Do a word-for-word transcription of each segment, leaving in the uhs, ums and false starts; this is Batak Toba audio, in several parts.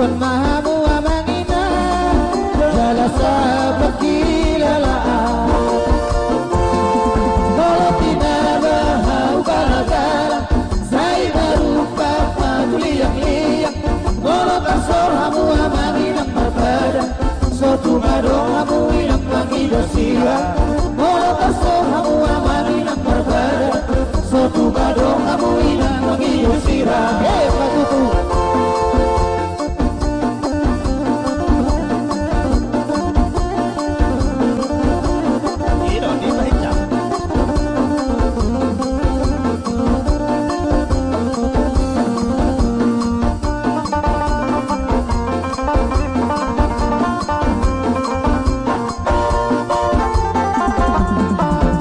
Mahamu amang inang, jala sapakilalaan. Molo tinaba hau galagalang, sai marupa matuliangliang. Molo tarsor hamu amang inang marpadan, so tung adong hamu inang mangido sirang. Molo tarsor hamu amang inang marpadan, so tung adong hamu inang mangido sirang. He, patutu.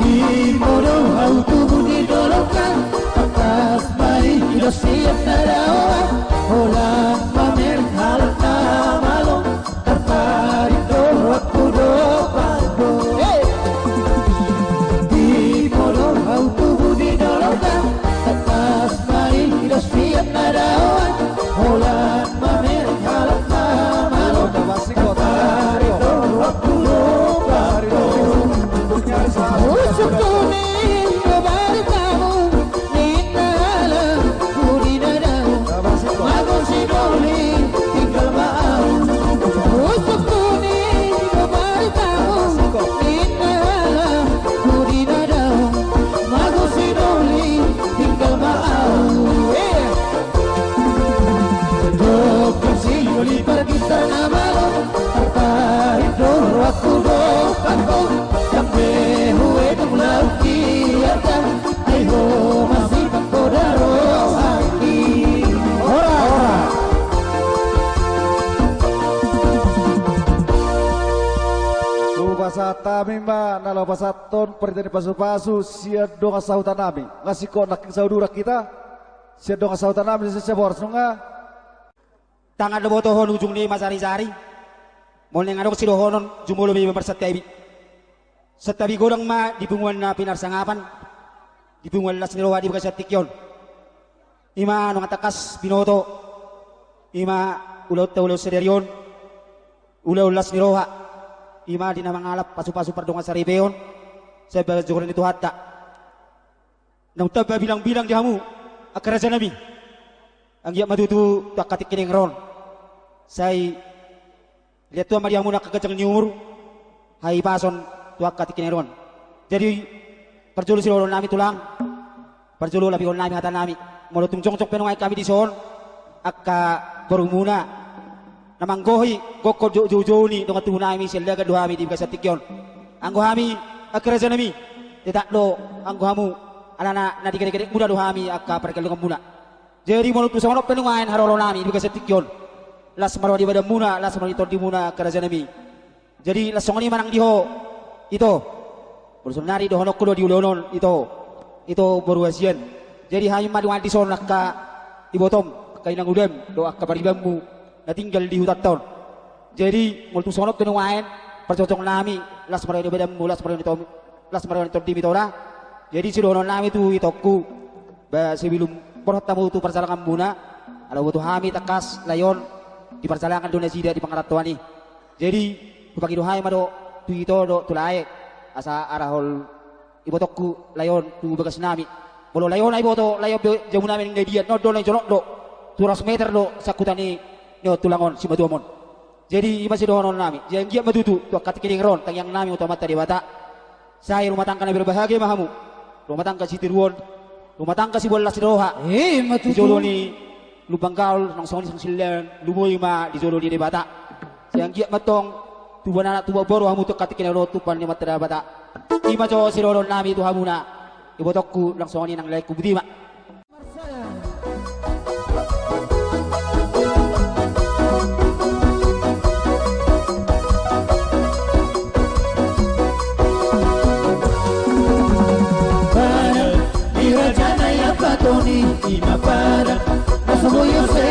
Di modom hau tubu di dolok an, tangkas ma i dos siap na daoan, holan mamereng halak na malo, tartarik do rohangku do pando. Di modom hau tubu di dolok an, tangkas ma i dos siap na daoan, holan mamereng halak na malo, tartarik do rohangku do pando. Usuk kuning do baritamu, ninna halak pudi na dao. Mago si Doli tinggal ma au. Usuk kuning do baritamu, ninna halak pudi na dao. Mago si Doli tinggal ma au. Eh. Dok si Doli pargitar na malo, tartarik do rohangku do pando. Jam be huetong laut di arta, ai ho masipangkoda rohangki. Ora, ora. Hupasahat hami ma na laho pasahathon parhitean ni pasupasu sian dongan sahuta nami. Nga singkop nangkin sauduran hita sian dongan sahuta nami na sian Siaboras nunga. Tangan do botohon ujung ni i ma sarisari. Molo naeng adong sidohonon jumolo be iba marsantabi. Santabi godang ma di punguan na pinarsangapan, di punguan las ni roha di bagasan tingki on. I ma nunga tangkas binoto, i ma ulaonta ulaon sadari on, ulaon las ni roha, i ma di na mangalap pasupasu pardongan saripeon sian bagas joro ni Tuhanta. Naung tamba bilangbilang di hamu angka rajanami, anggiat ma tutu tu angka tingki naeng ro on. Sai liat Tuhan ma di hamu angka ganjang ni umur, hahipason tu angka tingki naeng ro on. Jadi parjolo sidohononnami tulang, parjolo lapihonnami hatanami. Molo tung jongjong pe nuaeng hami dison, angka borumuna na manggohi gokhon dohot joujou ni dongan tubunami sian Lagan do hami di bagasan tingki on. Anggo hami angka rajanami, tetap do anggo hamu alana na digedegedekmuna do hami angka pargellonganmuna. Jadi molo tung songon on pe nuaeng harorongonnami di bagasan tingki on, las ma roha ni badanmuna, las ma roha ni tondimuna angka rajanami. Jadi las songon i ma nang di ho ito. Molo saonari dohononku do di ulaon on ito, ito boru hasian. Jadi hami ma nuaeng dison angka ibotom, angka inangudam dohot angka paribanmu na tinggal di hutanta on. Jadi molo tung songon on pe nuaeng parjongjongnami, las ma roha ni badanmu, las ma roha ni tom-, las ma roha ni tondim ito da. Jadi sidohononnami tu itongku, ba sebelum borhat hamu tu parjalanganmuna, ala huboto hami tangkas lae on di parjalangan do nasida di pangarantoan i. Jadi hupangido hami ma dohot tu ito dohot tu lae, asa arahon ibotongku lae on tu bagasnami. Molo lae on na iboto lae on be jabu nami na diat, na on do na jonok do, tu ratus meter do sangkutan i, ninna tulang on simatuam on. Jadi i ma sidohononnami. Jadi anggiat ma tutu tu angka tingki naeng ro on tangiangnami tu Amanta Debata. Sai rumah tangga na berbahagia ma hamu. Rumah tangga sitiruon, rumah tangga siboan las ni roha. Eh, ima tutu. Di jolo ni lumbang gaol, nang songon i sangsilan, lumobi ma di jolo ni Debata. Sai anggiat ma tong tubuan anak tubuan boru hamu tu angka tingki naeng ro on tumpang ni Amanta Debata. I ma jo sidohononnami tu hamuna ibotongku, nang songon i nang laengku, boti ma. Padang ni raja Nai Ambaton i, ima padang na so boi ose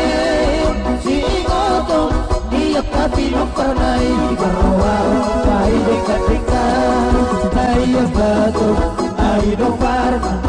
siingoton ni angka pinompar na i, marroha ro paidekadeka Nai Ambaton, ai domparna